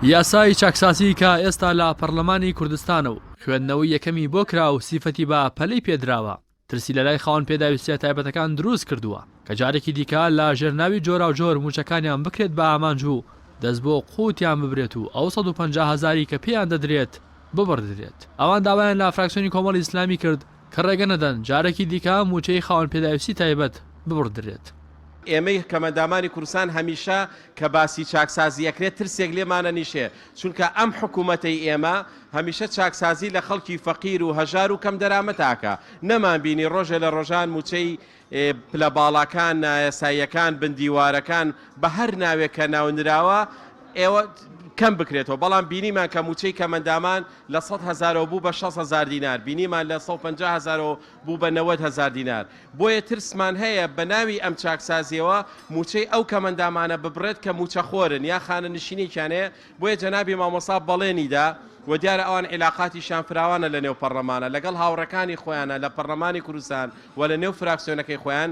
یاسای چاکسازی کە ئێستا لە پەرلەمانی کوردستانە و خوێندنەوەی یەکەمی بۆ کرا و سیفەتی بە پەلەی پێدراوە، ترسی لەلای خاوەن پێداویستییە تایبەتەکان دروست کردووە کە جارێکی دیکە لە ژێر ناوی جۆراوجۆر مووچەکانیان بکرێت بە ئامانج و دەست بۆ قووتیان ببرێت و ئەو 150 هەزاری کە پێیان دەدرێت ببڕدرێت. ئەوان داوایان لە فراکسیۆنی کۆمەڵی ئیسلامی کرد کە ڕێگە نەدەن جارێکی دیکە مووچەی خاوەن پێداویستی تایبەت ببڕدرێت. ئێمەی کەمئەندامانی کوردستان هەمیشە کە باسی چاکسازی ئەکرێت ترسێک لێمان ئەنیشێ، چونکە ئەم حکومەتەی ئێمە هەمیشە چاکسازی لە خەڵکی فەقیر و هەژار و کەمدەرامەت ئاکا. نەمان بینی ڕۆژێ لە ڕۆژان موچەی پلە باڵاکان، نایاساییەکان، بن دیوارەکان، بە هەر ناوێک کە ناو نراوە ئێوە کەم بکرێتەوە، بەڵام بینیمان کە موچەی کەمئەندامان لە 100 هەزارەوە بوو بە 60 هەزار دینار، بینیمان لە 150 هەزارەوە بوو بە 90 هەزار دینار. بۆیە ترسمان هەیە بە ناوی ئەم چاکسازیەوە موچەی ئەو کەمئەندامانە ببڕێت کە موچەخۆرن یا خانەنشینێکیان هەیە، بۆیە جەنابی مامۆستا بەڵێنی دا و دیارە ئەوان عیلاقاتیشیان فراوانە لە نێو پەڕلەمانە لەگەڵ هاوڕێکانی خۆیانە لە پەڕلەمانی کوردستان و لە نێو فراکسیۆنەکەی خۆیان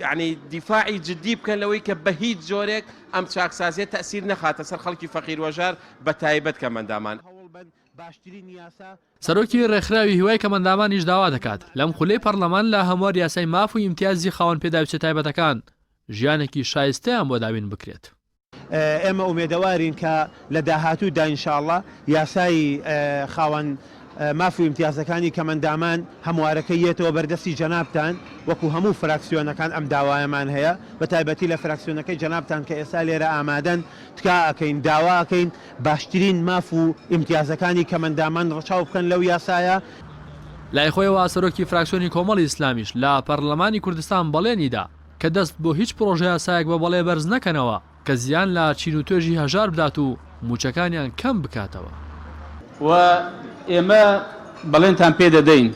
یانی دیفاعی جدی بکەن لەوەی کە بە هیچ جۆرێک ئەم چاکسازیە تەئسیر نەخاتە سەر خەڵکی فەقیر وهەژار بە تایبەت کەمئەندامان. سەرۆکی ڕێکخراوی هیوای کەمئەندامانیش داوا دەکات لەم خولەی پەڕلەمان لە هەموار یاسای ماف و ئیمتیازی خاوەن پێداویستیە تایبەتەکان ژیانێکی شایستەیان بۆ دابین بکرێت. ئێمە ئومێدەوارین کە لە داهاتوودا ان شاء اللە یاسای خاوەن ماف و ئیمتیازەکانی کەمئەندامان هەموارەکەی یەتەوە بەردەستی جەنابتان وەکو هەموو فراکسیۆنەکان ئەم داوایەمان هەیە بەتایبەتی لە فراکسیۆنەکەی جەنابتان کە ئێستا لێرە ئامادەن تکا ئەکەین داوا ئەکەین باشترین ماف و ئیمتیازەکانی کەمئەندامان ڕەچاو بکەن لەو یاسایە. لای خۆیەوە سەرۆکی فراکسیۆنی کۆمەڵی ئیسلامیش لە پەرلەمانی کوردستان بەڵێنی دا کە دەست بۆ هیچ پڕۆژەیاسایەک بە بەڵێ بەرز نەکەنەوە کە زیان لە چین و توێژی هەژار بدات و مووچەکانیان کەم بکاتەوە. و ئێمە بەڵێنتان پێ دەدەین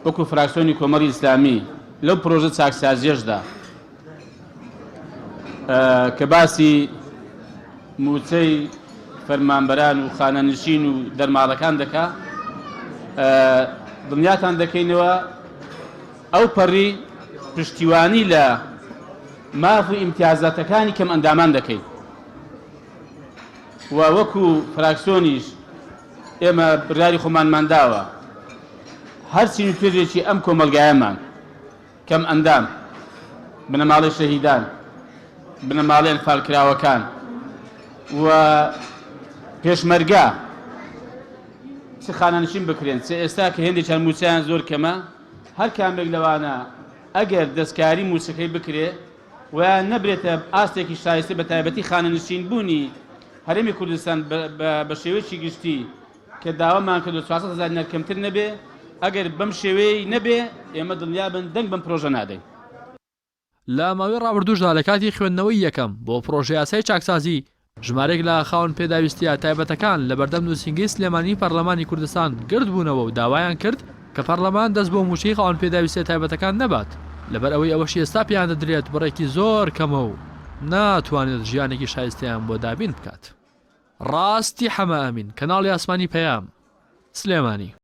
وەکو فراکسیۆنی کۆمەڵی ئیسلامی لەو پرۆژە چاکسازیەشدا کە باسی مووچەی فەرمانبەران و خانەنشین و دەرماڵەکان دەکا دڵنیاتان دەکەینەوە ئەو پەڕی پشتیوانی لە ماف و ئیمتیازاتەکانی کەم ئەندامان دەکەین و وەکو فراکسیۆنیش ئێمە بڕیاری خۆمانمان داوە هەر چین و توێژێکی ئەم کۆمەڵگایەمان کەم ئەندام، بنەماڵەی شەهیدان، بنەماڵەی ئەنفالکراوەکان و پێشمەرگە چ خانەنشین بکرێن چ ئێستا کە هێندێکیان مووچەیان زۆر کەمە هەر کامێک لەوانە ئەگەر دەستکاری مووچەکەی بکرێ و نەبرێتە ئاستێکی شایستە بە تایبەتی خانەنشین بوونی هەرێمی کوردستان بە شێوەیەکی گشتی کە داوامان کردووە 400 هەزار دینار کەمتر نەبێ، ئەگەر بەم شێوەیەی نەبێ ئێمە دڵنیابن دەنگ بەم پرۆژە نادەین. لە ماوەی ڕابردووشدا لە کاتی خوێندنەوەی یەکەم بۆ پڕۆژەیاسای چاکسازی، ژمارەیەک لە خاوەن پێداویستییە تایبەتەکان لەبەردەم نووسینگەی سلێمانی پەرلەمانی کوردستان گردبوونەوە و داوایان کرد کە پەرلەمان دەست بۆ مووچەی خاوەن پێداویستییە تایبەتەکان نەبات لەبەر ئەوەی ئەوەشی ئێستا پێیان دەدرێت بڕێکی زۆر کەمە و ناتوانێت ژیانێکی شایستەیان بۆ دابین بکات. ڕاستی حەمە ئەمین، کەناڵی ئاسمانی پەیام، سلێمانی.